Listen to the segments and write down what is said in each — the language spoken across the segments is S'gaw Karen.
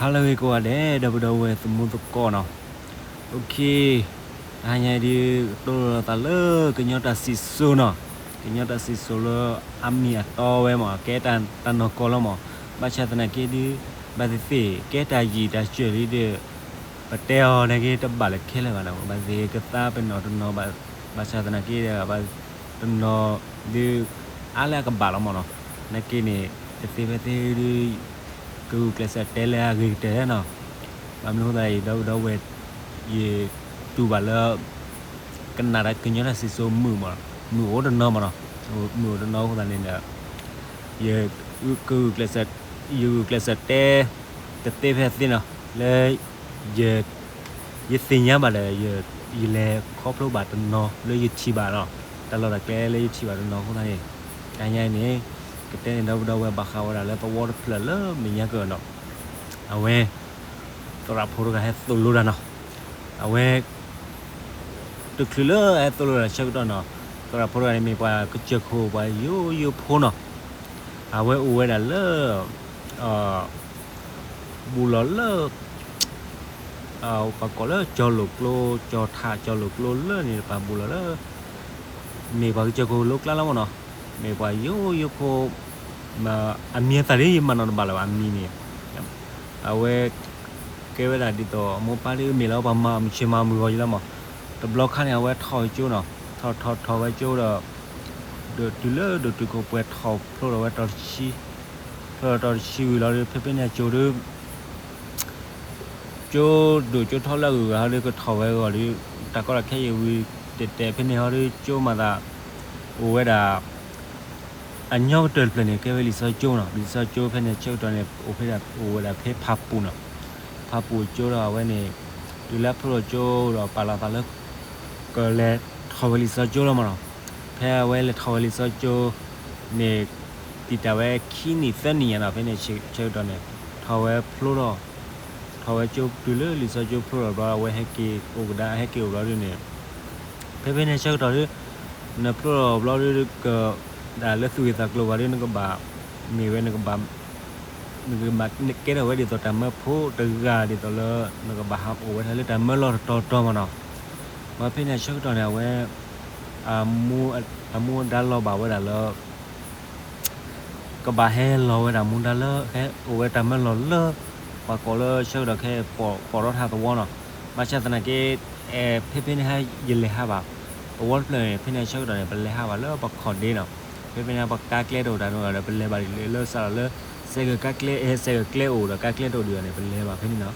ဟါလၢအဂ့ၤကိးဂၤဒဲး ဒီပုၢ်ဒီဝဲၢ်သမူသကိးနီၤ. အိၣ်ခ့, တဟါညါအံၤဒုး ကတိၤလိာ်သးလၢကညီတၢ်စံၣ်စိၤနီၤ, ကညီတၢ်စံၣ်စိၤလၢအမ့ၢ်အတီဝဲမး ကဲတၢ်နီၢ်ကီၢ်လီၤမး. ဘၣ်ဆၣ်သနာ်က့ဒုး ဘၣ်သ့ၣ်သ့ၣ် ကဲတၢ်ယံာ်တၢ်စၢၢ်လံဒီး ပတဲအီၤနာ်က့တဘၣ်လၢခဲလၢာ်ဘၣ်နီၤ. ဘၣ်သ့ၣ်သ့ၣ် ကသါပနီၢ်တနီၤဘၣ်, ဘၣ်ဆၣ်သနာ်က့ဒီး ဘၣ်တနီၤဒုး အါလၢအကဘၣ်လီၤမးနီၤ. နာ်က့န့ၣ် တသ့ဖဲသ့ဒုး ကဂုာ်ကျဲးစၢးတဲလၢအဂ့ၤကတၢၢ်နီၤ. ဘၣ်မနုၤအဃိသတး ဒီပုၢ်ဒီဝဲၢ် ယတူၢ်ဘၣ်လၢ ကနၣ်တၢ်ကညီတၢ်စံၣ်စိၤမုာ်မး, မုာ်အိၣ်တနီၤမးနီၤ, မုာ်အိၣ်တနီၤအဃိသတးန့ၣ်ဒီး ယကဂုာ်ကျဲးစၢး, ယဂုာ်ကျဲးစၢးတဲ တသ့ဖဲသ့နီၤ, လၢ ယသ့ၣ်ညါဘၣ်ဒီး ယလဲၤခီဖျိဘၣ်တနီၤလၢယထံၣ်ဘၣ်နီၤ, တၢ်လီၢ်တၢ်ကျဲလၢယထံၣ်ဘၣ်တနီၤအဃိသတးန့ၣ်, တဟါညါအံၤန့ၣ် ကတဲန့ၢ်ဒီပုၢ်ဒီဝဲၢ်ဘၣ်ဃးဝဲဒၣ်လၢသဝီတဖျၢၣ်လၢမဲာ်ညါကၢၢ်နီၤ. အဝဲ သရၣ်ဖိတဂၤဟဲသိၣ်လိတၢ်နီၤ. အဝဲ တချုးလၢအဟဲသိၣ်လိတၢ်ဆၢကတီၢ်နီၤ, သရၣ်ဖိတဂၤန့ၣ်မ့ၢ်ပှၤကစၢၢ်ခိၣ် ပှၤယိယိဖိနီၤ. အဝဲအိၣ်ဝဲဒၣ်လၢ ဘူးလီၤလၢ ပှၤကိးလၢကၠီၤလိာ်ကျိ, ကၠီၤထးကၠီၤလိာ်ကျိလၢန့ၣ် ပှၤဘူးလီၤလၢ မ့ၢ်ပှၤကစၢၢ်ခိၣ်လိကျါလီၤမးနီၤ. မ့ၢ်ပှၤယိယိဖိ အမံၤအသၣ်ဒ်ယမၤနီၣ်တဘၣ်လၢၤဘၣ် အမံၤန့ၣ်, အဝဲ ကဲဝဲဒၣ်ဒ်သိးအမိၢ်ပၢ်ဒ်မ့ၢ်လၢပှၤမၤမုၢ်ဆ့ၣ်မၤမုၢ်ဂီၤယံၤလီၤမး. တဘျီခါန့ၣ် အဝဲထီၣ်ဝဲကၠိနီၤ, ထီၣ်ထီၣ်ထီၣ်ဝဲကၠိဒီး ဒုးတုၤလၢဒိၣ်တုာ်ခိၣ်ပှဲၤထီၣ်ဖျိထီၣ်ဝဲတီၤတဆံ, ဖျိထီၣ်တီၤတဆံဝံၤလီၤဒီး ဖဲဖဲန့ၣ်အကၠိဒီး ကၠိဒိၣ်ကၠိထီၣ်လၢအဂုၤအဂၤဟီဒီး ကထီၣ်ဝဲအဂီၢ်ဒီး တၢ်ကီတၢ်ခဲအံၤဝံၤ တဲာ်တဲာ်ဖဲန့ၣ်ဟီဒီး ကၠိမၤသး အိၣ်ဝဲဒၣ် အညီကတၢၢ်တဖျၢၣ်န့ၣ် ကဲဝဲလံာ်စီဆှံကၠိနီၤ. လံာ်စီဆှံကၠိဖဲန့ၣ်ဆၢကတီၢ်န့ၣ် အိၣ်ဖဲဒၣ် အိၣ်ဝဲဒၣ်ဖဲဖးပူၤနီၤ. ဖးပူၤကၠိဒီးအဝဲန့ၣ် တုၤလၢအဖျိထီၣ်ကၠိဒီးပာ်လီၤသးလၢ ကလဲၤထီၣ်ဝဲလံာ်စီဆှံကၠိလီၤမးနီၤ. ဖဲအဝဲလဲၤထီၣ်ဝဲလံာ်စီဆှံကၠိန့ၣ် တံာ်တာ်ဝဲခံနံၣ်သၢနံၣ်ညါနီၤ. ဖဲန့ၣ်ဆၢကတီၢ်န့ၣ် ထီၣ်ဝဲဖျိထီၣ် ထီၣ်ဝဲကၠိတုၤလၢလံာ်စီဆှံကၠိဖျိထီၣ်ဘျီ အဝဲဟဲက့ၤအိၣ်ကဒါ ဟဲက့ၤအိၣ်ဘျီဒုန့ၣ် ဖဲဖဲန့ၣ်ဆၢကတီၢ်ဒီး နဖျိထီၣ်ဘျီဒီး က ဒၣ်လၢသူၣ်ဂ့ၤသးကျိၤဘၣ်ဒီး နကဘၣ် မ့ၢ်ဝဲ နကဘၣ် နကဘၣ်ကဲထီၣ်ဝဲဒ်သိးတၢ်မၢဖိတဂၤဒ်သိးလၢ နကဘၣ်ဟးအိၣ်ဝဲဒၣ်လၢတၢ်မၢလီၢ်တတီၤတီၤမးနီၤ. ဘၣ်ဖဲန့ၣ်ဆၢကတီၢ်န့ၣ် အဝဲ အမူဒါလီၤဘၣ်ဝဲဒၣ်လၢ ကဘၣ်ဟဲလီၤဝဲဒၣ်မူဒါလၢ ဟဲအိၣ်ဝဲတၢ်မၢလီၢ်လၢ ပှၤကိးလၢဆၢကတီၢ်ခဲအံၤ ပိာ်ထီၣ်ထါသဝီနီၤ. ဘၣ်ဆၣ်သနာ်က့ ဖဲဖဲန့ၣ်ဟဲယလဲၤဟးဘၣ် သဝီတဖျၢၣ်န့ၣ် ဖဲန့ၣ်ဆၢကတီၢ်န့ၣ် ပလဲၤဟးဘၣ်လၢပခီၣ်ဒ့နီၤ. ဖဲဖဲန့ၣ်ပကါကျဲတအိၣ်တၢ်နီတဂၤဒီး ပလဲၤဘၣ်လၢစးထီၣ်လၢ စဲကၢၤကါကျဲ အဲ စဲကၢၤကျဲအိၣ်ဒီး ကါကျဲတအိၣ်ဒံးဘၣ်န့ၣ် ပလဲၤဘၣ်ဖဲန့ၣ်နီၤ.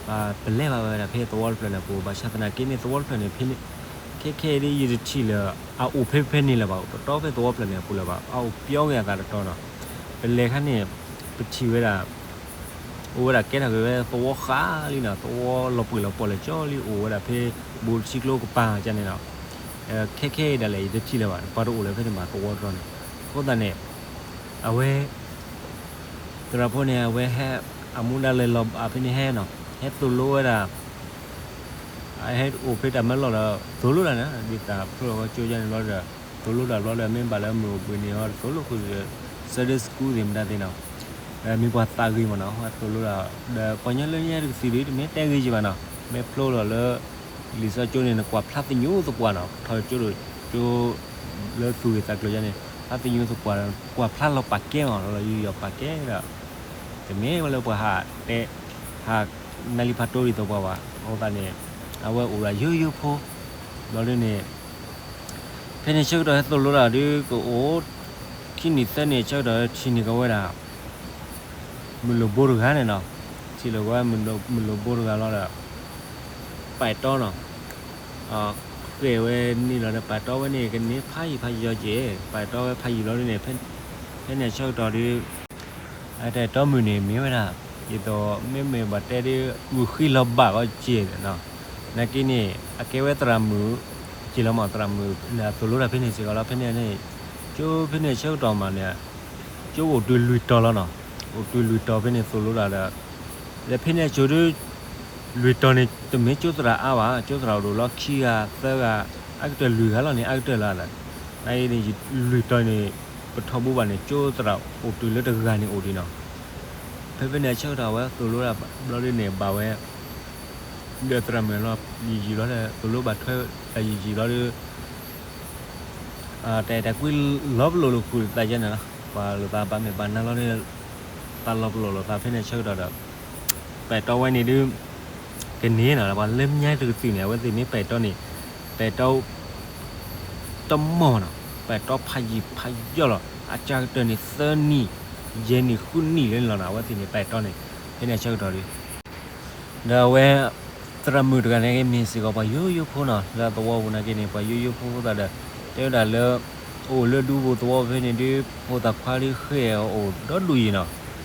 ပလဲၤဘၣ်ဝဲဒၣ်ဖဲသဝီတဖျၢၣ်န့ၣ်အပူၤ ဘၣ်ဆၣ်သနာ်က့န့ၣ် သဝီတဖျၢၣ်န့ၣ် ဖဲ ခဲခဲအံၤဒ်ယတထံၣ်လၢၤ အအိၣ်ဖဲဖဲန့ၣ်လၢၤဘၣ် တတီဖဲသဝီတဖျၢၣ်န့ၣ်အပူၤလၢၤဘၣ် အအိၣ်ပျီက့ၤအသးတတီနီၤ. ပလဲၤခါန့ၣ် ပထံၣ်ဝဲဒၣ် အိၣ်ဝဲဒၣ်ကဲထီၣ်က့ၤဝဲသဝီဃးလံနီၤ သဝီလီၤပှံၢ်လီၤပှီၢ်လၢာ်ကၠီလံ အိၣ်ဝဲဒၣ်ဖဲ ဘူးထံကျိကပၤကန့ၣ်နီၤ. ခဲခဲအံၤဒၣ်လဲာ် ယတထံၣ်လၢၤဘၣ် ပှၤတအိၣ်လၢၤဖဲန့ၣ်ဘၣ်သဝီတတီန့ၣ်. အဃိသတးန့ၣ် အဝဲ သရၣ်ဖိန့ၣ် အဝဲဟဲ အမူဒါလဲၤလီၤဘၣ်ဖဲန့ၣ်ဟဲနီၤ ဟဲသိၣ်လိဝဲဒၣ် ဟဲအိၣ်ဖဲတၢ်မၢလီၢ်ဒီး သိၣ်လိတၢ်န့ၣ် ဒ်သိးဖျိထီၣ်ဝဲကၠိယါန့ၣ်ဘျီဒီး သိၣ်လိတၢ်ဘျီဒီး မ့ၢ်ဘၣ်လၢမုၢ်အိၣ်ဘှံးန့ၣ်အီၤ သိၣ်လိဃုာ်ဒီး Sunday School သ့ၣ်မတၤသ့ၣ်နီၤ. မ့ၢ်ပှၤသးဂ့ၤမးနီၤ သိၣ်လိတၢ် ဒီးပှၤကညီလၢညါတကသံၣ်ဒ် တမ့ၢ်တဲဂ့ၤယံၤဘၣ်နီၤ မ့ၢ်ဖျိထီၣ်လၢ လံာ်စီဆှံကၠိန့ၣ် နကွၢ်ဖျါသညူးသပှၢ်နီၤ ထီၣ်ကၠိဒီးကၠိ လၢသူၣ်ဂ့ၤသးကျိၤယါန့ၣ် ဖျါသညူးသပှၢ် ကွၢ်ဖျါလီၤပာ်ကဲမး လီၤယူးယီၣ်ပာ်ကဲဒီး တမ့ၢ်ဝဲလၢပှၤဟးတဲ ဟးနါလံဖးတိဒ်သိးပှၤဘၣ် အဃိသတးန့ၣ် အဝဲအိၣ်ဒီးယိယိဖိ ဘျီဒ်န့ၣ် ဖဲန့ၣ်ဆၢကတီၢ်ဟဲသိၣ်လိတၢ်ဒီးကအိၣ် ခံနံၣ်သၢနံၣ်ဆၢကတီၢ်ထံၣ်န့ၢ်ကီးဝဲဒၣ် မုၢ်လိၣ်ဘိတဂၤန့ၣ်နီၤ ထံၣ်လိာ်ကီးဝဲမုၢ်လိၣ်ဘိတဂၤလီၤဒီး ပာ်တီနီၤ ဃဲၣ်ဝဲန့ၣ်လီၤဒီး ပာ်တီဝဲန့ၣ် ကန့ၢ်ဖးယံာ်ဖးယံာ်ကီးက့ၤ ပာ်တီဝဲဖးယံာ်လီၤဒ်န့ၣ် ဖဲန့ၣ်ဆၢကတီၢ်ဒီး အတၢ်တီမုၢ်န့ၣ် မ့ၢ်ဝဲဒၣ် ဒ်သိးမ့မ့ၢ်ဘၣ်တဲဒီး ဂုာ်ဃံလီၤဘၣ်ကီးက့ၤနီၤ နာ်က့န့ၣ် အကဲဝဲသရၣ်မုၣ် က့ၤလီၤမး သရၣ်မုၣ် သိၣ်လိတၢ်ဖဲန့ၣ်စ့ၢ်ကီးလီၤ ဖဲန့ၣ်န့ၣ် ကၠိဖဲန့ၣ်ဆၢကတီၢ်မးန့ၣ် ကၠိအိၣ်တုၤလွံၢ်တီၤလီၤနီၤ အိၣ်တုၤလွံၢ်တီၤဖဲန့ၣ်သိၣ်လိတၢ်ဒီး ဒီးဖဲန့ၣ်ကၠိဒု လွံၢ်တီၤန့ၣ် တမ့ၢ်ကၠိသရၣ်အါဘၣ် ကၠိသရၣ်အိၣ်ဒိၣ်လီၤခံဂၤသၢဂၤ အါကတၢၢ်လွံၢ်ဂၤလီၤန့ၣ် အါကတၢၢ်လီၤ နာ်က့န့ၣ် လွံၢ်တီၤန့ၣ် ပထီဘိဘၣ်န့ၣ် ကၠိသရၣ်အိၣ်တုၤလၢတဂၤန့ၣ်အိၣ်ဒံးနီၤ ဖဲဖဲန့ၣ်အဆၢကတီၢ် အဝဲသိၣ်လိတၢ်ဘျီဒုန့ၣ် ဘၣ်ဝဲ ဒီးသရၣ်မုၣ်လီၤ ယံာ်ယံာ်လီၤဒီး သိၣ်လိဘၣ်ထွဲတၢ်ယံာ်ယံာ်လီၤဒီး တၢ်အဲၣ်တၢ်ကွံလီၤပလိာ်လိာ်ဃုာ်သးယဲန့ၣ်လီၤ. ပှၤလိာ်သးဘၣ်မ့ၢ်ဘၣ်နါလီၤဒီး သးလီၤပလိာ်လိာ်သးဖဲန့ၣ်အဆၢကတီၢ်ဒီး ပဲာ်တီဝဲန့ၣ်ဒု ကန့ၢ်နီၤ ပှၤလၢညါတကသုၣ်န့ၣ် အဝဲသ့ၣ်မ့ၢ်ပဲာ်တီန့ၣ် ပဲာ်တီ တမီၢ်နီၤ, ပဲာ်တီဖးယံာ်ဖးယီၢ်လီၤ. အစှၤကတၢၢ်န့ၣ် သၢနံၣ်, ယဲၢ်နံၣ်ဃုနံၣ်လၢန့ၣ်လီၤနီၤ အဝဲသ့ၣ်န့ၣ်ပဲာ်တီန့ၣ် ဖဲန့ၣ်အဆၢကတီၢ်ဒီး ဒီးအဝဲ သရၣ်မုၣ်တဂၤန့ၣ်က့ မ့ၢ်စ့ၢ်ကီးပှၤယိယိဖိနီၤ လၢအသဝီပူၤနာ်က့န့ၣ် ပှၤယိယိဖိအဃိသတးဒီး တဲဝဲဒၣ်လၢ အိၣ်လၢဒူပူၤသဝီဖဲန့ၣ်ဒု ဖိသၣ်ခွါဒု ဃ့ၢ်အီၤအိၣ်ဒီဒူၣ်ယံၤနီၤ,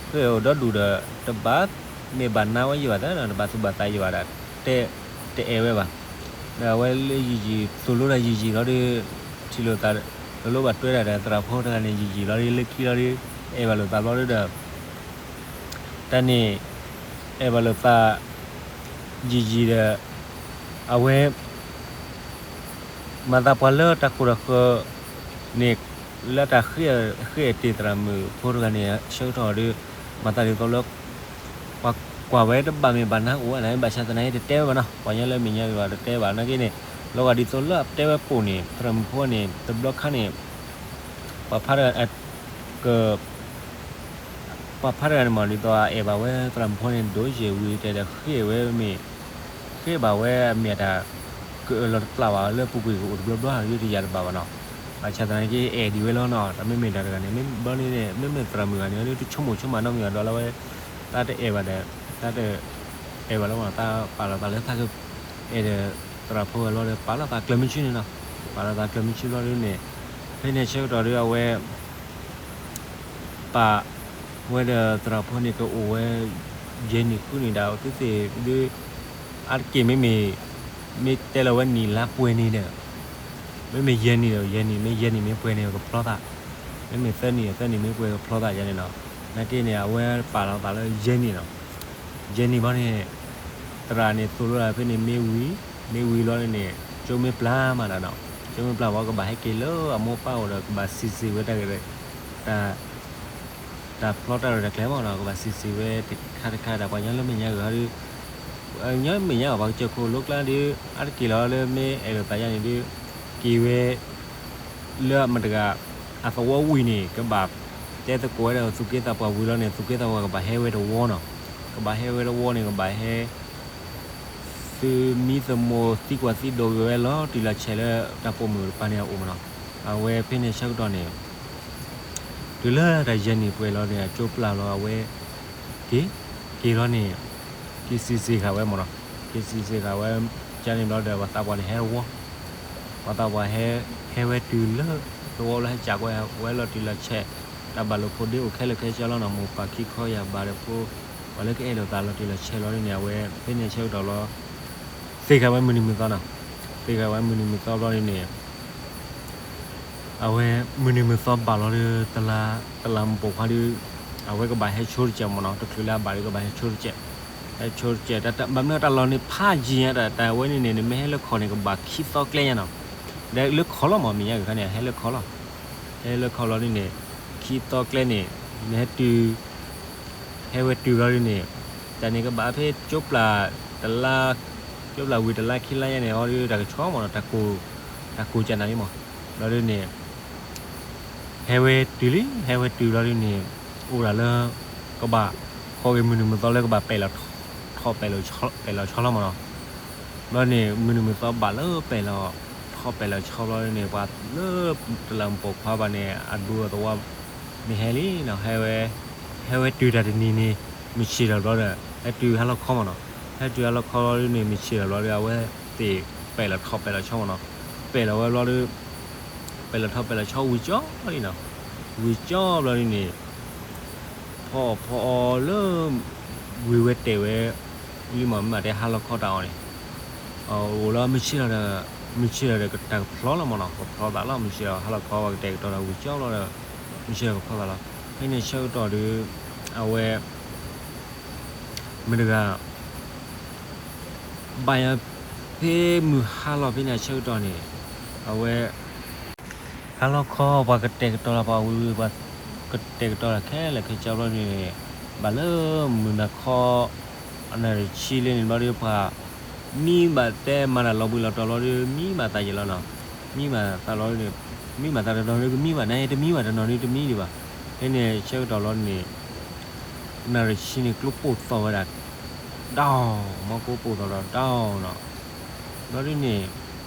ဃ့ၢ်အီၤအိၣ်ဒီဒူၣ်ဒီး တဘၣ်မ့ၢ်ဘၣ်နါဝဲယံၤဘၣ်သးနီၤ, တဘၣ်သူၣ်ဘၣ်သးယံၤဘၣ်ဒီး တဲ တအဲၣ်ဝဲဘၣ်. ဒီးအဝဲလၢယံာ်ယံာ် သိၣ်လိတၢ်ယံာ်ယံာ်လီၤဒီး ထံၣ်လိာ်သး သိၣ်လိဘၣ်တွဲဒၣ်ဒီးသရၣ်ဖိတဂၤန့ၣ် ယံာ်ယံာ်လီၤဒီး လၢခံလီၤဒီး အဲၣ်ဘၣ်လိာ်သးဘျီဒီး တၢ်န့ၣ် အဲၣ်ဘၣ်လိာ်သး ယံာ်ယံာ်ဒီး အဝဲ မၤသးပှၤလၢတၢ်ကိၢ်တၢ်ဂီၤန့ၣ် လၢတၢ်ဃ့ၢ်တ့ၢ်သရၣ်မုၣ်ဖိတဂၤန့ၣ် ဆၢကတီၢ်ဒီး မၤသးဒ်သိးလၢ ပှၤကွၢ်ဝဲတဘၣ်မ့ၢ်ဘၣ်နါအိၣ်ဝဲန့ၣ် ဘၣ်ဆၣ်သနာ်က့တတဲဝဲဘၣ်နီၤ, ပှၤညီလၢမဲာ်ညါဂ့ၤဘၣ်တတဲဘၣ်နာ်က့န့ၣ် လီၤဂာ်ဒ်သိးလၢအတဲဝဲပိာ်န့ၣ် သရၣ်မုၣ်ဖိန့ၣ် တဘျီခါန့ၣ် ပှၤဖးတဂၤ က ပှၤဖးတဂၤန့ၣ်မ့ၢ်ဒ်သိးအအဲၣ်ဘၣ်ဝဲသရၣ်မုၣ်ဖိန့ၣ် ဒိၣ်ယဲၢ်ဝံၤတဲဒီးဃ့ၢ်ဝဲမ့ၢ် ဃ့ၢ်ဘၣ်ဝဲအမ့ၢ်အတၢ် ကအၢၣ်လီၤတပျၢ်ဘၣ်လၢပူၤကွံာ်ကအိၣ်တဘျီဘျီ ဒုတယာ်တဘၣ်ဘၣ်နီၤ, ဘၣ်ဆၣ်သနာ်က့အဲၣ်ဒံးဝဲလီၤနီၤ, တၢ်မ့မ့ၢ်တၢ်တဂၤန့ၣ် မ့ၢ်ဘျီန့ၣ် မ့မ့ၢ်သရၣ်မုၣ်ဂၤန့ၣ် တဆိကမိၣ်ဆိကမးနီတမံၤဘၣ်ဒီးလၢဝဲ တၢ်တအဲၣ်ဘၣ်ဒီး တၢ်တ အဲၣ်ဘၣ်လၢမ့ၢ် တၢ်ပာ်လီၤသးလၢသးကအဲၣ်ဒီးသရၣ်ဖိဝဲလီၤဒီး ပာ်လီၤသးကျၢၤမုဆူန့ၣ်နီၤ, ပာ်လီၤသးကျၢၤမုဆူလီၤဒုန့ၣ် ဖဲန့ၣ်ဆၢကတီၢ်ဒီးအဝဲ ပာ်ဝဲဒီးသရၣ်ဖိန့ၣ်ကအိၣ်ဝဲ ယဲၢ်နံၣ်ဃုနံၣ်ဒီး အဝဲသ့ၣ်သ့ၣ်ဒု အါတက့ၢ်မ့မ့ၢ် မ့ၢ်တဲလီၤဝဲနံၣ်လါပှဲၤန့ၣ်ဒီး မ့မ့ၢ်ယဲၢ်နံၣ်ဒီး ယဲၢ်နံၣ် မ့ၢ်ယဲၢ်နံၣ်မ့ၢ်ပှဲၤန့ၣ်ကဖျီသး, မ့မ့ၢ်သၢနံၣ်ဒီး သၢနံၣ်မ့ၢ်ပှဲၤကဖျီသးယဲန့ၣ်နီၤ, နာ်က့န့ၣ် အဝဲပာ်လီၤသးလၢယဲၢ်နံၣ်နီၤ, ယဲၢ်နံၣ်ဘျီန့ၣ် သရၣ်န့ၣ် သိၣ်လိတၢ်ဖဲန့ၣ်မ့ၢ်ဝံၤ, မ့ၢ်ဝံၤလီၤန့ၣ် ကၠိမ့ၢ်ပျၢ်မးဒီးနီၤ, ကၠိမ့ၢ်ပျၢ်ဝံၤ ကဘၣ်ဟဲက့ၤလၢအမိၢ်ပၢ်အိၣ်ဒီး ကဘၣ်စံးစ့ၢ်ဝဲတၢ်ဂ့ၢ် တၢ် တၢ်ဖျီတၢ်ရဲၣ်တၢ်ကျဲၤမးနီၤ, ကဘၣ်စံးစ့ၢ်ဝဲတခါတခါဒီး ပှၤညီလၢမဲာ်ညါဂ့ၤဟီဒု ညီမဲာ်ညါအီၤ ပှၤကစၢၢ်ခိၣ်လိကျါဒု အါတက့ၢ်လီၤလၢမ့ၢ်အဲၣ်လိာ်သးယါန့ၣ်ဒု က့ၤဝဲ လၢမတၤတဂၤ အသဝီဝံၤန့ၣ် ကဘၣ်တဲသကိးဝဲဒၣ်သူၣ်က့သးပှၢ်ဝံၤလီၤန့ၣ် သူၣ်က့သးပှၢ်ကဘၣ်ဟဲဝဲတဝီနီၤ, ကဘၣ်ဟဲဝဲတဝီန့ၣ် ကဘၣ်ဟဲ သုမံသမိးသံကွၢ်သံဒိးဂ့ၤဝဲလီၤတံၢ်လီၤဆဲးလၢတၢ်ပိာ်မုၣ်တပၤန့ၣ်အအိၣ်မးနီၤ, အဝဲဖဲန့ၣ်ဆၢကတီၢ်န့ၣ် တုၤလၢတၢ်ယဲၢ်နံၣ်ပှဲၤလီၤန့ၣ် အကၠိပျၢ်လီၤ အဝဲ က့ၤ က့ၤလီၤန့ၣ် က့ၤစံးစ့ၢ်ဃာ်ဝဲမးနီၤ, က့ၤစံးစ့ၢ်ဃာ်ဝဲ ကန့ၣ်ဘျီဒီး ပှၤသးပှၢ်န့ၣ်ဟဲတဝီ, ပှၤသးပှၢ်ဟဲ ဟဲဝဲတုၤလၢ သဝီလၢဟဲစးကွဲဝဲလီၤတံၢ်လီၤဆဲး, တၢ်ဘၣ်လိာ်ဖိဒ့အိၣ်ခဲလၢာ်ခဲဆ့လီၤနီၤ, မိၢ်ပၢ်ခံခီယၢ်ဘၣ်ဒီးဖိ ပှၤလၢကအဲၣ်လိာ်သးလီၤတံၢ်လီၤဆဲးလီၤန့ၣ် အဝဲဖဲန့ၣ်ဆၢကတီၢ်လီၤ သ့ၣ်ဃာ်ဝဲမုၢ်နံၤမုၢ်သီနီၤ, သ့ၣ်ဃာ်ဝဲမုၢ်နံၤမုၢ်သီဘျီန့ၣ်န့ၣ် အဝဲမုၢ်နံၤမုၢ်သီဘၣ်လီၤဒီး တလးမုၢ်ပိာ်ခွါဒီး အဝဲကဘၣ်ဟဲဆိတစဲးမးနီၤ, တချုးလၢအဘၣ်ဒီးကဘၣ်ဟဲဆိတစဲး, ဟဲဆိတစဲး ဘၣ်မနုၤတၢ်လီၢ်န့ၣ်ဖးယံၤညါ တၢ်ဝဲန့ၣ်န့ၣ် နမ့ၢ်ဟဲလၢခီၣ်န့ၣ် ကဘၣ်ခံသီကျဲညါနီၤ, ဒီးလၢခီၣ်လီၤမး မဲာ်ညါဂ့ၤခါန့ၣ် ဟဲလၢခီၣ်လီၤ, ဟဲလၢခီၣ်လီၤဒ်န့ၣ် ခံသီကျဲန့ၣ် နဟဲတုၤ ဟဲဝဲတုၤဘျီဒ်န့ၣ် တၢ်န့ၣ်ကဘၣ်ဖဲကၠိပျၢ်တလါ ကၠိပျၢ်ဝံၤတလါခံလါညါန့ၣ် အီၤဒ်တၢ်ကဆီမးနီၤ တၢ်ကိၢ် တၢ်ကိၢ်ကနၤလံမး, ဘျီဒ်န့ၣ် ဟဲဝဲတုၤလံ ဟဲဝဲတုၤဘျီဒ်န့ၣ် အိၣ်ဒၣ်လၢ ကဘၣ်ခီဂ့ၤမုၢ်နံၤမုၢ်သီလၢကဘၣ်ပဲာ်လီၤထီၣ် ပဲာ်လီၤဆီလီၤမးနီၤ, ဘျီန့ၣ် မုၢ်နံၤမုၢ်သီဘၣ်လၢပဲာ်လီၤထီၣ်ပဲာ်လီၤဆီဘျီန့ၣ် ပှၤလၢတလးမုၢ်ပိာ်ခွါဘၣ်န့ၣ် အဒူအသဝီ မ့ၢ်ဟဲလံနီၤ, ဟဲဝဲ ဟဲဝဲတုၤတၢ်တနံၤန့ၣ် မုၢ်ဆ့ၣ်ထီၣ်ဘျီဒီး ဟဲတုၤဟဲလီၤခီမးနီၤ, ဟဲတုၤဟဲလီၤခီဘျီဒ်န့ၣ် မုၢ်ဆ့ၣ်ထီၣ်ဘျီဒီး အဝဲသ့ၣ်ပဲာ်လီၤထီၣ်ပဲာ်လီၤဆီမးနီၤ, ပဲာ်လီၤဝဲဘျီဒီး ပဲာ်လီၤထီၣ်ပဲာ်လီၤဆီဝံၤကၠီလံနီၤ, ဝံၤကၠီဘျီဒ်န့ၣ် ဖီအီၣ်ဖီအီလၢ ဝံၤဝဲတဲာ်ဝဲ လံမး မ့ၢ်တဲဟါလီၤခီတၢ်အီၣ်န့ၣ် အိၣ်လီၤမုၢ်ဆ့ၣ်ထီၣ်ဒီး မုၢ်ဆ့ၣ်ထီၣ်ဒီးတၢ်ကဖျီလီၤမးနီၤ, ကဖျီသးလီၤ မုၢ်ဆ့ၣ်ထီၣ်ဟါလီၤခီပှၤကတဲာ်ကတီၤဒီးဝံၤကၠီလီၤဒီး မုၢ်ဆ့ၣ်ထီၣ်ကဖျီသးလီၤ, ဖဲန့ၣ်ဆၢကတီၢ်ဒီး အဝဲ မတၤတဂၤ ဘၣ်ယၤဖဲမုၢ်ဟါလီၤဖဲန့ၣ်အဆၢကတီၢ်န့ၣ် အဝဲ ဟါလီၤခီပှၤကတဲာ်ကတီၤလီၤပှၤဝံၤဝံၤ ပှၤကတဲာ်ကတီၤလီၤခဲလၢာ်ခဲဆ့ဘျီန့ၣ် ဘၣ်လၢမုၢ်နၤခီ အနၣ်ရံၣ်ဆံလၢန့ၣ်ဘျီဒီး ပှၤမံဘၣ်တဲမၤတၢ်လီၤဘှံးလီၤတီၤလီၤဒီး မံဘၣ်သးယဲၢ်လီၤနီၤ. မံဘၣ်သးလီၤဒီး မံဘၣ်သးတနီၤဒီး ကမံဘၣ်န့ၣ် တမံဘၣ်တနီၤဒီး တမံဒံးဘၣ်. ဖဲန့ၣ်ဆၢကတီၢ်လီၤန့ၣ် နၣ်ရံၣ်ဆံန့ၣ် ကျိပိၢ်သီၣ်ဝဲဒၣ် ဒီး မီၢ်ကိပိၢ်သီၣ်ဒီးဒီးနီၤ. ဘျီဒ်န့ၣ်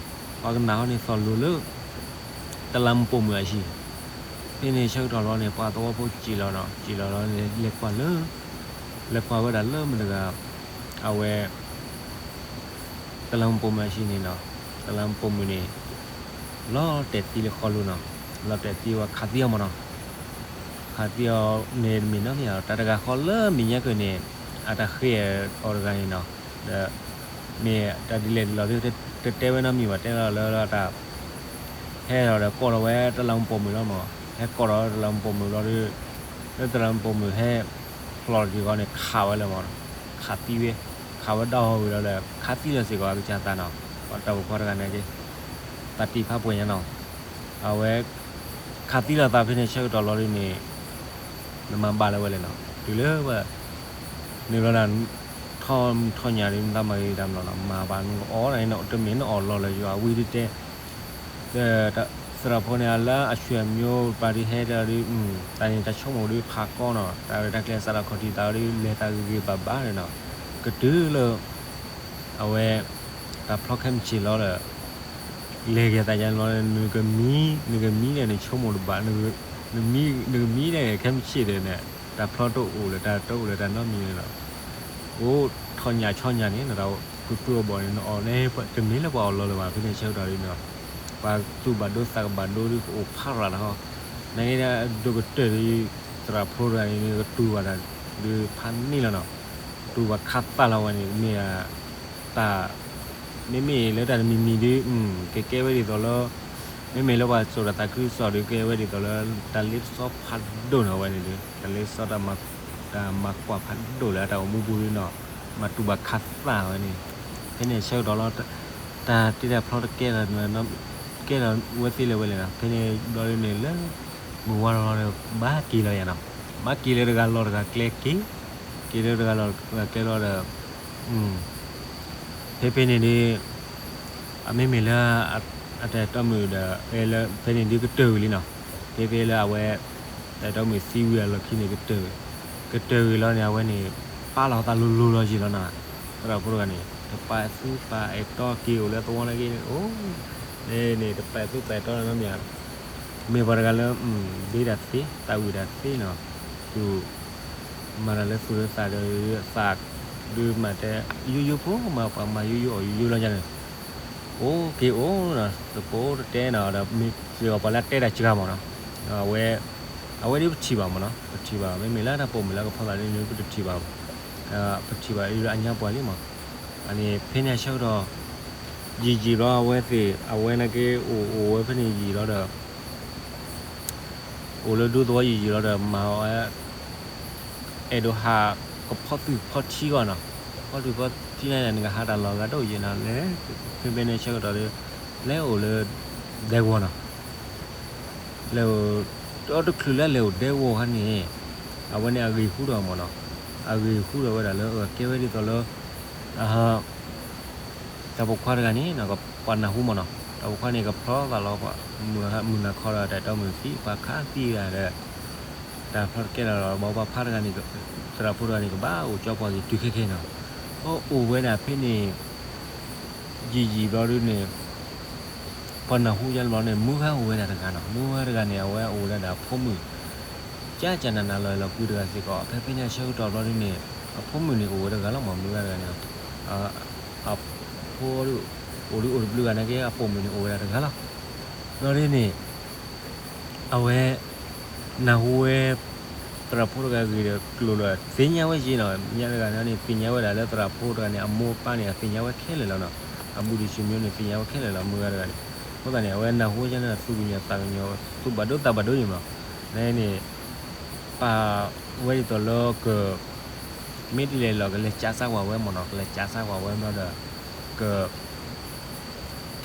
ပှၤကနၣ်ဟီန့ၣ်သီၣ်လိၤလၢ တလးမူးပိာ်မုၣ်အဟံၣ်. ဖဲန့ၣ်ဆၢကတီၢ်လီၤန့ၣ် ပှၤသဝီဖိစံၣ်လီၤနီၤ, စံၣ်လီၤလီၤန့ၣ် လဲၤကွၢ်လၢ လဲၤကွၢ်ဝဲဒၣ်လၢမတၤတဂၤ အဝဲ တလးမူးပိာ်မုၣ်အဟံၣ်န့ၣ်နီၤ. တလးမူးပိာ်မုၣ်န့ၣ် လီၤတဲာ်သံလၢဃီလိၤနီၤ, လီၤတဲာ်သံဝဲခးသံအီၤမးနီၤ. ခးသံအီၤန့ၣ်တမ့ၢ်နီတမံၤ, တၢ်တဂၤဃီလၢမဲာ်ညါကၢၢ်န့ၣ် အတၢ်ဃ့အီၤတဂၤန့ၣ်နီၤ. ဒီး မ့ၢ်တၢ်ဒ်လဲၣ်ဒ်လဲၣ်ဒီး တတဲဝဲနီတမံၤဘၣ်, တဲလီၤလၢတၢ် ဟဲလီၤဒီးကိးထီၣ်ဝဲတလးမူးပိာ်မုၣ်လီၤမး, ဟဲကိးထီၣ်ဝဲတလးမူးပိာ်မုၣ်လီၤဒီး လၢတလးမူးပိာ်မုၣ်ဟဲ ဖျိးတက့ၢ်ဃီန့ၣ် ခးဝဲလၢမး, ခးသံဝဲ, ခးဝဲဒီးဝံၤလီၤဒီး ခးသံလီၤစ့ၢ်ကီးအကစၢ်သးနီၤ. ပှၤတၢ်ပိာ်ခွါတဂၤန့ၣ်က့ သးတံၢ်ဖးပှဲၤညါနီၤ. အဝဲ ခးသံလီၤသးဖဲန့ၣ်ဆၢကတီၢ်လီၤဒ်န့ၣ် နမၤဘၣ်လၢၤဝဲလဲၣ်နီၤ. တုၤလၢဝဲ န့ၣ်ဘျီဒၣ် ထီၣ်ထီၣ်ညၣ်ဒီး နတၢ်မၤဂ့ၤတၢ်မၤလီၤနီၤ, မၤဘၣ်နကအီၣ်န့ၣ် တမ့ၢ်နအီၣ်လီၤလၢယွၤဝံၤဒ်တဲ သရၣ်ဖိန့ၣ် အလၢအဆွေမျိုးပှၤဒ်ဟဲဒီး တၢ်န့ၣ်တၢ်ဆိကမိၣ်ဒ်ဖးကီနီၤ, တၢ်ရဲၣ်တၢ်ကျဲၤစးထီၣ်ခီၣ်ထံးသးဒီး လဲၤသးဂ့ၤဂ့ၤဘၣ်ဘၣ်ဒီးနီၤ, ကတုၤလၢ အဝဲ တၢ်ဖျီခဲမုၢ်ဆ့ၣ်လီၤဒီး လဲၤက့ၤသးယါန့ၣ်လီၤ, နကမံ နကမံဒီး နဆိကမိၣ်တဘၣ်, နကမံဒီး ခဲမုၢ်ဆ့ၣ်ဒီးန့ၣ် တၢ်ဖျီတအိၣ်လၢၤ တၢ်တအိၣ်လၢၤတၢ်နီတမံၤန့ၣ်လီၤ. အိၣ်ထီၣ်ညၣ်ဆီညၣ်န့ၣ် နတၢ်ကတိၤအဘီၣ်န့ၣ် နအီၣ်န့ၣ် တမ့ၢ်လၢပှၤအီၣ်လီၤလၢၤဘၣ် ဖဲန့ၣ်ဆၢကတီၢ်ဒ်န့ၣ်လီၤ. ပှၤသူၣ်ဘၣ်ဒိသးကဘၣ်ဒိဒ်ကအိၣ်ဖးရၤလီၤဟီ, နာ်က့ဒၣ်ဒိၣ်ကတၢၢ်ဒီး သရၣ်ဖိတဂၤန့ၣ် ကတူၢ်ဘၣ်တၢ်ဒ်ဖးန့ၣ်လီၤနီၤ, တူၢ်ဘၣ်ခးသးလီၤဝဲန့ၣ် မ့ၢ် တၢ် မ့မ့ၢ်လၢတၢ်တမံၤမံၤဒီး ကကဲဝဲဒ်သိးလၢ မ့မ့ၢ်လၢပှၤစိာ်တၢ်သးခုကစီၣ်ဒီး ကဲဝဲဒ်သိးလၢ တၢ်လ့ပစီဖးဒိၣ်န့ၣ်ဝဲန့ၣ်ဒီး တၢ်လ့ပစီ တၢ်မၤကွၢ်ဖးဒိၣ်လၢအတၢ်အိၣ်မူပူၤဒီးနီၤ, မၤတူၢ်ဘၣ်ခးသးဝဲန့ၣ်, ဖဲန့ၣ်ဆၢကတီၢ်လီၤ တၢ်တ့တၢ်ဖျီတကဲလီၤ ကဲလီၤဝဲသ့လၢၤဝဲလဲၣ်နီၤ, ဖဲန့ၣ်ဘျီဒ်န့ၣ်လၢ မုၢ်ဝါလီၤဒီး ဘၣ်က့ၤလီၤယၤနီၤ, ဘၣ်က့ၤလၢတဂၤလီၢ်တဂၤကျဲက့ၤ, က့ၤလၢတဂၤလီၢ်တဂၤကျဲလီၤဒီး ဖဲဖဲန့ၣ်ဒီး အမ့မ့ၢ်လၢ အတၢ်အဲၣ်တီမုၣ်ဒီး ဖဲန့ၣ်ဒ်ကတၢၢ်ဝံၤလံနီၤ, ဖဲဖဲလၢအဝဲ တၢ်အဲၣ်တီမုၣ်သံဝံၤအလီၢ်ခံန့ၣ် ကတၢၢ်ဝံၤလီၤန့ၣ် အဝဲန့ၣ် ပာ်လီၤသးလိၤလိၤလီၤယံာ်လီၤနီၤ, သရၣ်ဖိတဂၤန့ၣ် တပာ်သူၣ်ပာ်အဲၣ်တီက့ၤအိၣ်လၢသဝီနာ်က့န့ၣ် အိၣ် န့ၣ် တပာ်သူၣ်ပာ်အဲၣ်တီနီတမံၤ မ့ၢ်ပှၤတဂၤလၢ ဒ့တၢ်သ့ သးဝံၣ်တၢ်သ့နီၤ, သူၣ် မၤတၢ်လၢသူၣ်လၢသးဒီး သးဒုးမၤတဲ ယိယိဖိမး ပှၤမၤယိယိအီၣ်ယိယိလီၤယၤန့ၣ်, အိၣ်က့ၤအိၣ်နီၤ သကိးတတဲနီၤ ဒီးမ့ၢ်စ့ၢ်ကီးပှၤလၢတဲတၢ်စှၤမးနီၤ, အဝဲ အဝဲဒ်ပထံၣ်ဘၣ်မးနီၤ ပထံၣ်ဘၣ် မ့မ့ၢ်လၢတၢ်ပိာ်မုၣ်လၢကဖီသးဒ်န့ၣ် ပတထံၣ်ဘၣ်, ပထံၣ်ဘၣ်အံၤလၢအညါပှၤလံမး, အန့ၣ်ဖဲန့ၣ်အဆၢကတီၢ် ယံာ်ယံာ်ဘျီအဝဲသ့ၣ် အဝဲနာ်က့ အိၣ်အိၣ်ဝဲဖဲန့ၣ်ယံာ်လီၤဒီး အိၣ်လၢဒူသဝီယံာ်ယံာ်လီၤဒီး မၤဝဲ အဲၣ်ဒိးဟးကဖီသွံၣ်ဖီထံဂီၢ်နီၤ, ဖီသွံၣ်ဖီထံန့ၣ် နကဟးတၢ်လီၢ်ဂၤတအိၣ်ယံာ်နီၤ, လဲၤ ဖဲဖဲန့ၣ်ဆၢကတီၢ်ဒီး လဲၤအိၣ်လၢ ဒဲကဝီၤနီၤ, လဲၤအိၣ် တချုးလၢလဲၤအိၣ်ဒဲကဝီၤခါန့ၣ် အဝဲန့ၣ်အဂ့ၢ်ဟူထီၣ်မးနီၤ, အဂ့ၢ်ဟူထီၣ်ဝဲဒၣ်လၢ ကဲဝဲဒ်သိးလၢ တၢ်ပိာ်ခွါတဂၤန့ၣ် ပှၤနၢ်ဟူမးနီၤ, တၢ်ပိာ်ခွါန့ၣ် ကဖျီသးလီၤ မုၢ်နၤခီဒီး တၢ်အဲၣ်တီမုၣ်သံ ပှၤခးသံဒၣ်ဒီး တၢ်ဖျီတကဲလၢၤလီၤ ဘၣ်ပှၤဖးတဂၤန့ၣ် သရၣ်ဖိတဂၤန့ၣ် ကဘၣ်အိၣ်ကၠီပှၤဂ့ၤတုၤခဲခဲနီၤ, အိၣ်အိၣ်ဝဲဒၣ်ဖဲန့ၣ် ယံာ်ယံာ်ဘျီဒ်န့ၣ် ပှၤနၢ်ဟူယါလၢဘျီန့ၣ် မုၢ်ဂၤအိၣ်ဝဲဒၣ်တဂၤနီၤ, မုၢ်ဂၤတဂၤန့ၣ် အဝဲအိၣ်ဝဲဒၣ်ဒီးအဖိမုၣ် ကၠၢ်ကၠၢ်နးနးလီၤလီၤကွံတဂၤစ့ၢ်ကီး ဖဲဖဲန့ၣ်အဆၢကတီၢ်ဘျီဒ်န့ၣ် အဖိမုၣ်န့ၣ်အိၣ်ဝဲတဂၤလီၤမး မုၢ်ဂၤတဂၤန့ၣ် အဖိအိၣ်ဒ်အိၣ်တဘျုးဂၤနာ်က့ အပိာ်မုၣ်န့ၣ်အိၣ်ဝဲဒၣ်တဂၤလီၤ, ဘျီဒ်န့ၣ် အဝဲ နၢ်ဟူဝဲ သရၣ်ဖိတဂၤဂ့ၢ်ဒီးကျိၤလီၤ သ့ၣ်ညါဝဲယံာ်နီၤ, ညါတဂၤန့ၣ် သ့ၣ်ညါဝဲဒၣ်လၢသရၣ်ဖိတဂၤန့ၣ် အမိၢ်အပၢ်န့ၣ် အသ့ၣ်ညါဝဲခဲလၢာ်လီၤနီၤ, အဘူးဒံးဆူၣ်မၠိန့ၣ် သ့ၣ်ညါဝဲခဲလၢာ်လီၤ မုၢ်ဂၤတဂၤန့ၣ်, အဃိသတးန့ၣ် အဝဲနၢ်ဟူဝဲဒ်န့ၣ် သူၣ်ကညီၤသးကညီၤ သူၣ်ဘၣ်ဒိသးဘၣ်ဒိယံာ်မး, န့ၣ် ပာ်ဝဲဒ်သိးလၢက မ့ၢ်ဒ်လဲၣ်လီၤ ကလဲၤကးစၢ်ကွၢ်ဝဲမးနီၤ, ကလဲၤကးစၢ်ကွၢ်ဝဲမးဒီး က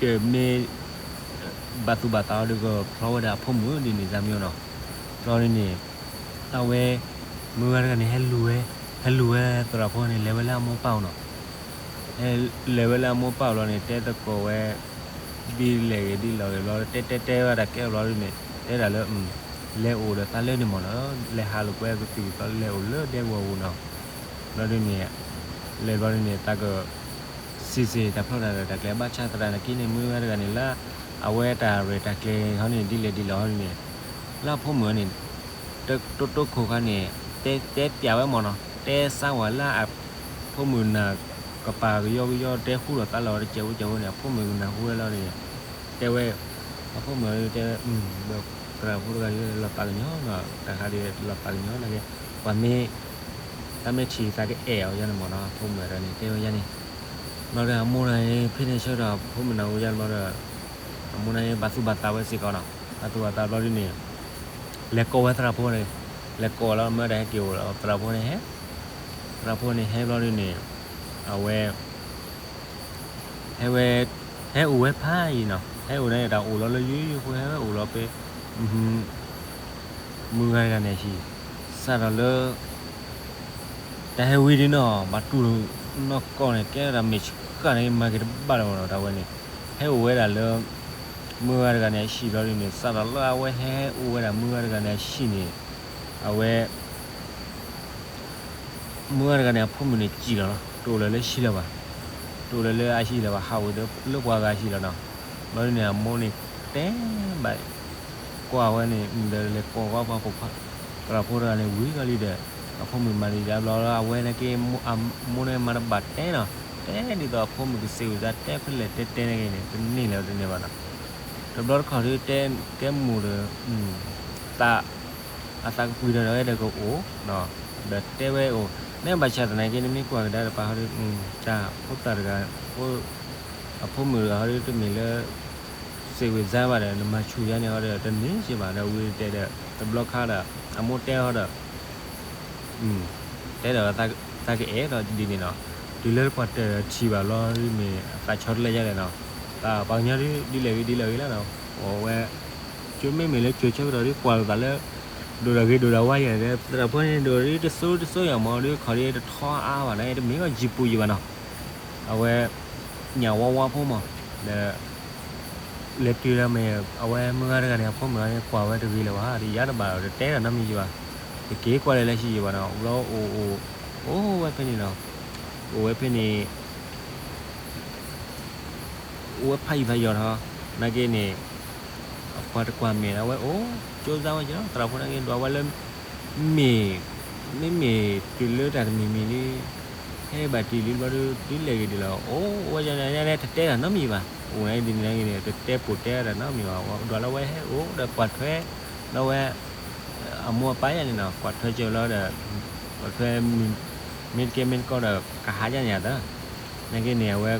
ကမ့ၢ် ဘၣ်သူၣ်ဘၣ်သးအီၤဒီး ကဖျီဝဲဒၣ်အဖိမုၣ်ဒ်န့ၣ် သးမံနီၤ, ဘျီဒ်န့ၣ် အဝဲ မုၢ်ဂၤတဂၤန့ၣ် ဟဲလူၤဝဲ, ဟဲလူၤဝဲသရၣ်ဖိန့ၣ် လဲၤဝဲလၢအမိၢ်ပၢ်အိၣ်နီၤ. ဟဲလဲၤဝဲလၢအမိၢ်ပၢ်အိၣ်လီၤန့ၣ် တဲသကိးဝဲ ဒ်လဲၣ်ဂ့ၤဒ်လဲၣ်ဂ့ၤဘျီ တဲတဲတဲဝဲတၢ်ကဲဘျီဒ်န့ၣ် တဲဒၣ်လၢ လဲၤအိၣ်ဒီးသးလၢန့ၣ်မ့ၢ်နီၤ, လဲၤဟးလိာ်ကွဲကသံၣ်ကသီ လဲၤအိၣ်လၢဒဲကဝီၤပူၤနီၤ. ဘျီဒ်န့ၣ် လဲၤဘျီဒ်န့ၣ် သးက စံးစ့ၢ်တၢ်ဖျီတၢ်ဒီးတၢ်ကျဲၤ ဘၣ်ဆၣ်သရၣ်န့ၣ်က့န့ၣ် မုၢ်ဂၤတဂၤန့ၣ်လၢ အဝဲတၢ်ရဲၣ်တၢ်ကျဲၤဟီန့ၣ် ဒ်လဲၣ်ဒ်လဲၣ်ဟီန့ၣ် လၢအဖိမုၣ်န့ၣ် တိတိခိၣ်ခါန့ၣ် တဲပျးဝဲမ့ၢ်နီၤ, တဲစါဝဲလၢအဖိမုၣ်နၢ်ကပၤကယီကယီ တဲဃူဒီးသးလီၤတစဲးဖိစဲးဖိန့ၣ် အဖိမုၣ်ကနၢ်ဟူဝဲလီၤန့ၣ် တဲဝဲ အဖိမုၣ်တဲ ဒီးသရၣ်ဖိတဂၤလီၤသးကညီၤနီၤ, တၢ်ခါဒ်လီၤသးကညီၤနာ်က့ ပှၤမ့ၢ် တၢ်မ့ၢ်ထံၣ်သးကအဲၣ်အီၤယါန့ၣ်မ့ၢ်နီၤ, အဖိမုၣ်တဂၤန့ၣ် တဲဝဲယါန့ၣ် ဘျီဒီးအမိၢ်န့ၣ် ဖဲန့ၣ်ဆၢဒီး အဖိမုၣ်နၢ်ဟူယါန့ၣ်ဘျီဒီး အမိၢ်န့ၣ် ဘၣ်သူၣ်ဘၣ်သးဝဲစ့ၢ်ကီးနီၤ, ဘၣ်သူၣ်ဘၣ်သးဘျီဒ်န့ၣ် လဲၤကိးဝဲသရၣ်ဖိန့ၣ်, လဲၤကိးလီၤ မ့ၢ်တၢ်ဟဲက့ၤအိၣ်လီၤ သရၣ်ဖိန့ၣ်ဟဲ, သရၣ်ဖိန့ၣ်ဟဲဘျီဒ်န့ၣ် အဝဲ ဟဲဝဲ ဟဲအိၣ်ဝဲဖးယံာ်နီၤ, ဟဲအိၣ်န့ၣ်တၢ်အိၣ်လီၤလၢယိယိဖိ ဟဲဝဲအိၣ်လီၤဖဲ မုၢ်ဂၤတဂၤန့ၣ်အဟံၣ်, စးထီၣ်လၢ တၢ်ဟဲဝံၤဒ်နီၤ ဘၣ်တူၢ်နီၢ်ကီၢ်န့ၣ် ကဲဒၣ်မဲာ်ဆှးန့ၣ် မၤက့ၤတဘၣ်လၢၤဘၣ်နီၤ တၢ်ဝဲန့ၣ်, ဟဲအိၣ်ဝဲဒၣ်လၢ မုၢ်ဂၤတဂၤန့ၣ်အဟံၣ်ဘျီဒ်န့ၣ် စးထီၣ်လၢအဝဲဟဲအိၣ်ဝဲဒၣ်မုၢ်ဂၤတဂၤန့ၣ်အဟံၣ်န့ၣ် အဝဲ မုၢ်ဂၤတဂၤန့ၣ် အဖိမုၣ်န့ၣ်စံၣ်လီၤလီၤ, တအိၣ်လၢၤလၢဟံၣ်လၢၤဘၣ်, တအိၣ်လၢၤလၢအဟံၣ်လၢၤဘၣ်, ဟးအိၣ်လၢပှၤဂၤဟံၣ်လီၤနီၤ, ဘျီဒ်န့ၣ် အမိၢ်န့ၣ်တဲဘၣ် ကွၢ်ဝဲန့ၣ် ဒီးလဲၤကိးကွၢ်ပှၤပိာ်ခွါ သရၣ်ဖိတဂၤန့ၣ် ဝံၤလီၤလံဒီး အဖိမုၣ်မၤဒံးဒၣ်ဘျီလၢအဝဲန့ၣ်က့ အမိၢ်န့ၣ်မၤတဘၣ်တဲနီၤ, တဲဒ်သိးအဖိမုၣ်ကစံးဝဲဒၣ် တဲဖဲလဲၣ်တဲတဲန့ၣ်က့န့ၣ် တန့ၢ်လၢၤတန့ၢ်ဘၣ်နီၤ, တဘျီတခီၣ်ဒ်တဲကဲမိၢ်ဒီး သး အသးကပှံၤဒီးဒီးအဲၣ်ဒိးကအိၣ်, ဒီးတဲဝဲအိၣ်, မ့ၢ်ဘၣ်ဆၣ်သနာ်က့ နမ့ၢ်ကွၢ်ကဒါတပၤဟီဒီး တၢ်ဖိသၣ်တဂၤ အဖိမုၣ်တဂၤဟီဒီး တမ့ၢ်လၢ စံးဝဲဒၣ်ဘၣ်ဒီး နမၤဆူၣ်ယါန့ၣ်ဟီဒီး တန့ၢ်စ့ၢ်ဘၣ်ဒီး ဝံၤတဲဒီး တဘျီခါဒီး အမိၢ်တဲဟီဒီး တဲဒီးသးကအဲၣ်ဒီးဒ်န့ၣ်နီၤ, တုၤလၢပှၤတထံၣ်ဘၣ်ဘျီဒ်မ့ၢ်အသးဆီတလဲယါလဲၣ်နီၤ, ပှၤကညီဒ်လဲၣ်ဂ့ၤဒ်လဲၣ်ဂ့ၤလီၤနီၤ, အဝဲ ကမ့မ့ၢ်လၢကၠိၤဆၢကတီၢ်ဒ်ကွၢ်လိာ်သးလၢ ဒိၣ်ဒီးဂ့ၤဒိၣ်ဒီးဝါယဲၢ်ဒီး သရၣ်ဖိန့ၣ်ဒိၣ်ဒ်တစိတစိယၤမ့ၢ်ဒ်ခီၣ်ဒ်တထီအါဘၣ်န့ၣ် တမ့ၢ်ကီၢ်ယံၤပူၤယံၤဘၣ်နီၤ, အဝဲ ညၣ်ဝါဝါဖိမး ဒီး လဲၤတုၤဒီးမ့ၢ် အဝဲမုၢ်ဂၤတဂၤန့ၣ် အဖိမုၣ်ဂၤန့ၣ် ကွၢ်ဝဲတဂ့ၤလၢၤဘၣ် တယါတဘၣ်ဒီး တတဲတၢ်နီတမံၤယံၤဘၣ်, တက့ၤကွၢ်လၢလၢဟံၣ်ယံၤဘၣ်နီၤ, ဘျီအိၣ်အိၣ် အိၣ်ဝဲဖဲန့ၣ်နီၤ, အိၣ်ဝဲဖဲန့ၣ် အိၣ်ဝဲဖးယံာ်ဖးယီၤနီၤ, နာ်က့န့ၣ် အပှၤတကွၢ်မဲာ်ဒီး အဝဲအိၣ် ကၠိစါဝဲက့ၤလီၤ သရၣ်ဖိနာ်က့ ဒွးဝဲလၢ မ့ၢ် မ့မ့ၢ်တုၤလၢတၢ်တမံၤမံၤလံ ဟဲဘၣ်တံၢ်လံဘျီဒ် ဒ်လဲၣ်ဂ့ၤဒ်လဲၣ် အိၣ်ဝဲန့ၣ် တတဲတၢ်နီတမံၤဘၣ်, အိၣ်န့ၣ်ဒ်န့ၣ်နာ်က့န့ၣ် တတဲပိာ်တဲတၢ်နီတမံၤဘၣ်, ဒွးလၢဝဲဟဲအိၣ်ဒီးကွၢ်ထွဲ လီၤဝဲ အမိၢ်အပၢ်ယါန့ၣ်နီၤ ကွၢ်ထွဲကၢၤလီၤဒီး ကွၢ်ထွဲ မ့ၢ်တကဲမ့ၢ်တကီဒီး ကဟးယါန့ၣ်အသး, နာ်က့န့ၣ် အဝဲ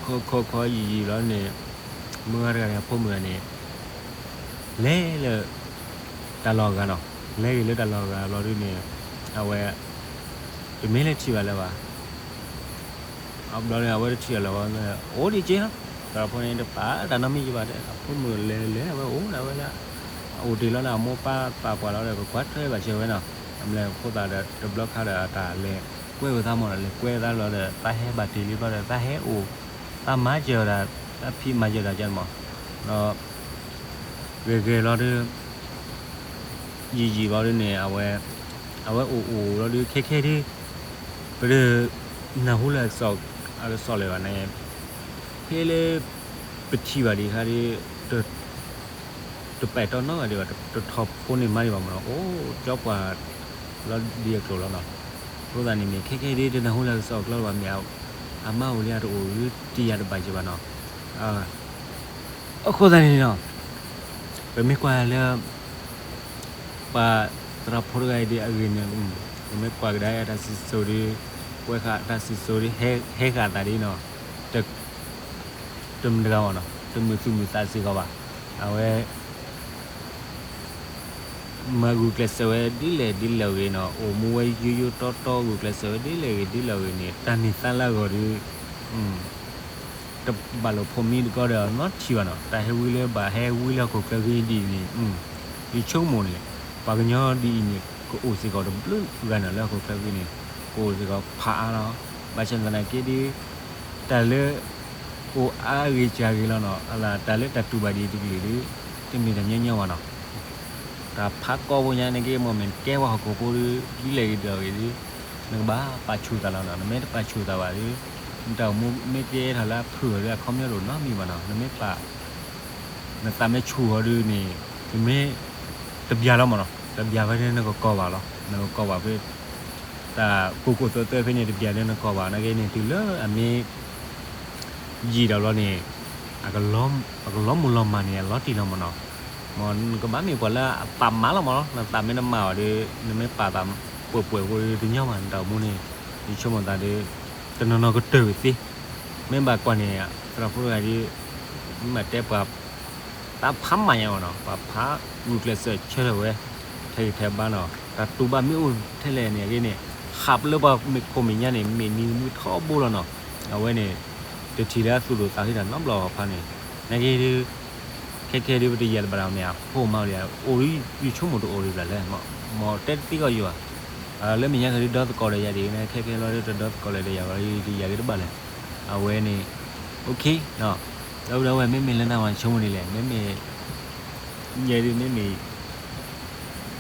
ခီခီခီယံာ်ယံာ်လီၤန့ၣ် မုၢ်ဂၤတဂၤန့ၣ် အဖိမုၣ်ဂၤန့ၣ် လဲၤလၢ တၢ်လီၢ်အဂၤနီၤ, လဲၤဂ့ၤလၢတၢ်လီၢ်အဂၤဘျီဒ်န့ၣ် အဝဲ တမ့ၢ်လၢထံၣ်ဘၣ်လၢၤဘၣ် အဘျီန့ၣ် အဝဲတထံၣ်အလၢၤဘၣ် အိၣ်ဒံးက့ၤလီၤ, သရၣ်ဖိန့ၣ် တပာ်တၢ်နီတမံၤယံၤဘၣ်တဲ အဖိမုၣ်လဲၤလဲၤ အဝဲအိၣ်ဒၣ်ဝဲလၢ အအိၣ်တ့ၢ်လီၤဒီး အမိၢ်ပၢ်ပာ်ပှၤလီၤဒီး ကကွၢ်ထွဲဘၣ်စၢၤဝဲနီၤ, အမလဲၤဖိသၣ်ဒီး တဘျီခါဒီး အတၢ်လဲၤကွဲဝဲသးမးဒီး လဲၤကွဲသးလီၤဒီး သးဟဲဘၣ်တ့ၢ်လံဘျီဒီး သးဟဲအိၣ် သးမၤစၢၤဒၣ် သးဖံးမၤစၢၤဒၣ်ကန့ၣ်မး, ဒီး ဂ့ၤဂ့ၤလီၤဒီး ယံာ်ယံာ်လီၤဒ်န့ၣ် အဝဲ အဝဲအိၣ်အိၣ်လီၤဒီး ခဲခဲဒ် ပဒၢ နၢ်ဟူလၢအကစီၣ်လၢၤဘၣ်န့ၣ် ဖဲလၢ ပထံၣ်ဘၣ်ဒံးခါဒ် တပဲာ်တီနီတဂၤဒံးဘၣ် တထီၣ်ဖိန့ၢ်မါဒံးဘၣ်မးနီၤ အိၣ်ကၠီပှၤ လီၤဒ်အကျိၤလီၤနီၤ, အဃိသတးန့ၣ်မ့ၢ် ခဲခဲဒ်တနၢ်ဟူလၢအကစီၣ်အကျိၤလၢၤဘၣ်မ့ၢ် အမါအိၣ်လံအတအိၣ်တံၢ်ယၤတဘၣ်က့ၤဘၣ်နီၤ, အဃိသတးန့ၣ်နီၤ ပမ့ၢ်ကွၢ်လၢ ပှၤသရၣ်ဖိတဂၤအံၤဒ်အဂ့ၢ်န့ၣ် ပမ့ၢ်ကွၢ်ကဒါအတၢ်စံၣ်စိၤဒ် ကွဲးဃာ်တၢ်စံၣ်စိၤဒ် ဟဲဃာ်အသးဒ်နီၤ တမုာ်တဂၤဘၣ်နီၤ တမုာ်သူၣ်မုာ်သးစ့ၢ်ကီးဘၣ်. အဝဲ မၤဂုာ်ကျဲးစၢးဝဲဒ်လဲၣ်ဒ်လဲၣ်ဂ့ၤနီၤ အိၣ်မူဝဲယိယိတီတီ ဂုာ်ကျဲးစၢးဝဲဒ်လဲၣ်ဂ့ၤဒ်လဲၣ်ဂ့ၤန့ၣ် တၢ်န့ၢ်သါလၢအဂီၢ်ဒီး တဘၣ်လိာ်ဖိးမံတကီဒီး နီထံၣ်ဘၣ်နီၤ တၢ်ဟဲဝံလၢဘၣ်ဟဲဝံလၢဟီၣ်ခိၣ်ချၢဂ့ၤဒ်အံၤန့ၣ် ယဆိကမိၣ်န့ၣ် ပှၤကညီဒ်အံၤန့ၣ် ကအိၣ်စ့ၢ်ကီးတဘျုးဂၤန့ၣ်လၢဟီၣ်ခိၣ်ချၢအံၤန့ၣ် ကအိၣ်စ့ၢ်ကီးဖးအါလီၤ. ဘၣ်ဆၣ်သနာ်က့ဒီး တၢ်လၢ အိၣ်အါဂ့ၤစှၤဂ့ၤလီၤနီၤ အလၢတၢ်လၢတၢ်တူၢ်ဘၣ်ဒံးတကလုာ်ဒီး တမ့ၢ်တၢ်ညီညီဘၣ်နီၤ. တၢ်ဖးကီဖိညါန့ၣ်က့ မ့ၢ်မ့ၢ်ကဲပှၤဟီၣ်ခိၣ်ဖိဒီး ဒ်လဲၣ်ဂ့ၤဒ်လဲၣ်ဂ့ၤဒီး နကဘၣ်ပာ်ဆူၣ်သးလီၤနီၤ. နမ့ၢ်တပာ်ဆူၣ်သးဘၣ်ဒီး နတၢ်အိၣ်မူမ့ၢ်ကဲထီၣ်လၢအဖုၣ်အီၤဒီး အခီပညီတအိၣ်နီတမံၤဘၣ်နီၤ. နမ့ၢ်ပာ် နသးမ့ၢ်ဆူၣ်အီၤဒီးန့ၣ် တမ့ၢ်တဘျၢလီၤမ့ၢ်နီၤ. တဘျၢဖဲန့ၣ်နကကိးဘၣ်လီၤ. နကကိးဘၣ်ဖဲ တၢ်ကိၢ်ကိၢ်သၢသၢဖဲန့ၣ် တဘျၢလၢနကိးဘၣ် နာ်က့န့ၣ် တုၤလၢအမ့ၢ် ယံာ်ဒီးဘျီန့ၣ် အကလီမုၢ်လီမၢ်န့ၣ် အလီၤတံၢ်လီၤမ့ၢ်နီၤ. မ်နကဘၣ်မ့ၢ်ပှၤလၢအသးမၤလီၤမ့ၢ်နီၤ. နသးမ့ၢ်တမၤဘၣ်ဒီး နမ့ၢ်ပာ်သးပှဲၤပှဲၤဖိဒီးတညီဘၣ် နတၢ်အိၣ်မူန့ၣ် ယဆိကမိၣ်သးဒီး တနီၤနီၤကတၢၢ်ဝဲသ့ မ့ၢ်ဘၣ်ကွၢ်န့ၣ် သရၣ်ဖိတဂၤဒီး မ့ၢ်တဲပှၤ တၢ်ဖးမၤညါမ့ၢ်နီၤ, ပှၤဖးဂုာ်ကျဲးစၢးဆၢထၢၣ်ဝဲ ထဲဂံၢ်ထဲဘါနီၤ, တၢ်တူၢ်ဘၣ်မ့ၢ်အိၣ်ထဲလဲၣ်န့ၣ်အဂ့ၢ်န့ၣ် ဟးပလၢပှၤမ့ၢ်ခိၣ်မဲာ်ညါန့ၣ် မ့ၢ်နံၤမုၢ်ထီဘိလီၤနီၤ. အဝဲန့ၣ် တထံၣ်လၢအသူၣ်ဒိၣ်သးဖှံတၢ်နီတဘျီဖးန့ၣ် နာ်က့ဒီး ခဲခဲဒီး ပတယၤတဘၣ်တၢ်မ့ၢ်အဖိမါလံ အိၣ်ဒီး ယဆိကမိၣ်တအိၣ်ဒံးဘၣ်လၢ မ်တဲတသ့ကီၢ်ယွၤ လၢမဲာ်ညါကဒီးဒီသကိးဒီးယၤဒ်န့ၣ် ခဲခဲလီၤဒီးတဒီသကိးလၢၤဒီးယၤဘၣ် ယၤကတဘၣ်လဲၣ်. အဝဲန့ၣ် OK ဒီပုၢ်ဒီဝဲၢ် မ့မ့ၢ်လၢနဝဲဆိကမိၣ်ဒ်လဲၣ် မ့မ့ၢ် ယဲဒ်မ့မ့ၢ်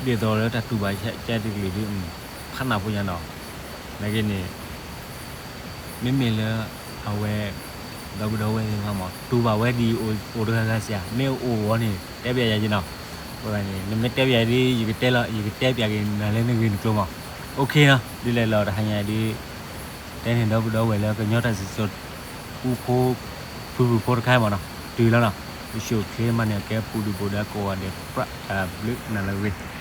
ဒ်သိးလၢတၢ်တူၢ်ဘၣ်ကဲတကလုာ်ဒီး ဖးနၢ်ဖိညါနီၤ နာ်က့န့ၣ် မ့မ့ၢ်လၢ အဝဲ ဒီပုၢ်ဒီဝဲၢ်သ့ၣ်တဖၣ်မ့ၢ် တူၢ်ဘၣ်ဝဲဒ်အိၣ်တဂၤဂၤစ့ၢ် မ့ၢ်အိၣ်ဝဲန့ၣ် တဲပျးယၤက့နီၤ. အဃိသတးန့ၣ် နမ့ၢ်တဲပျးယၤဒ် ယကတဲလီၤ ယကတဲပျးက့ၤနၤလၢနဂ့ၢ်နကျိၤမး. OK နီၤ ဒ်လဲၣ်လီၤ တဟါညါဒ် တဲန့ၣ်ဒီပုၢ်ဒီဝဲၢ်လၢကညီတၢ်စံၣ်စိၤ အူဖိ ဖုဖုဖိတခါမးနီၤ တုၤလီၤနီၤ ယဆိၣ်ချ့မၤန့ၢ်ကဲပူၤဒုၣ်ပူၤဒါကိးဂၤဒဲး ပြးတၢ်ဘျုးနၤလၢအဂ့ၤ.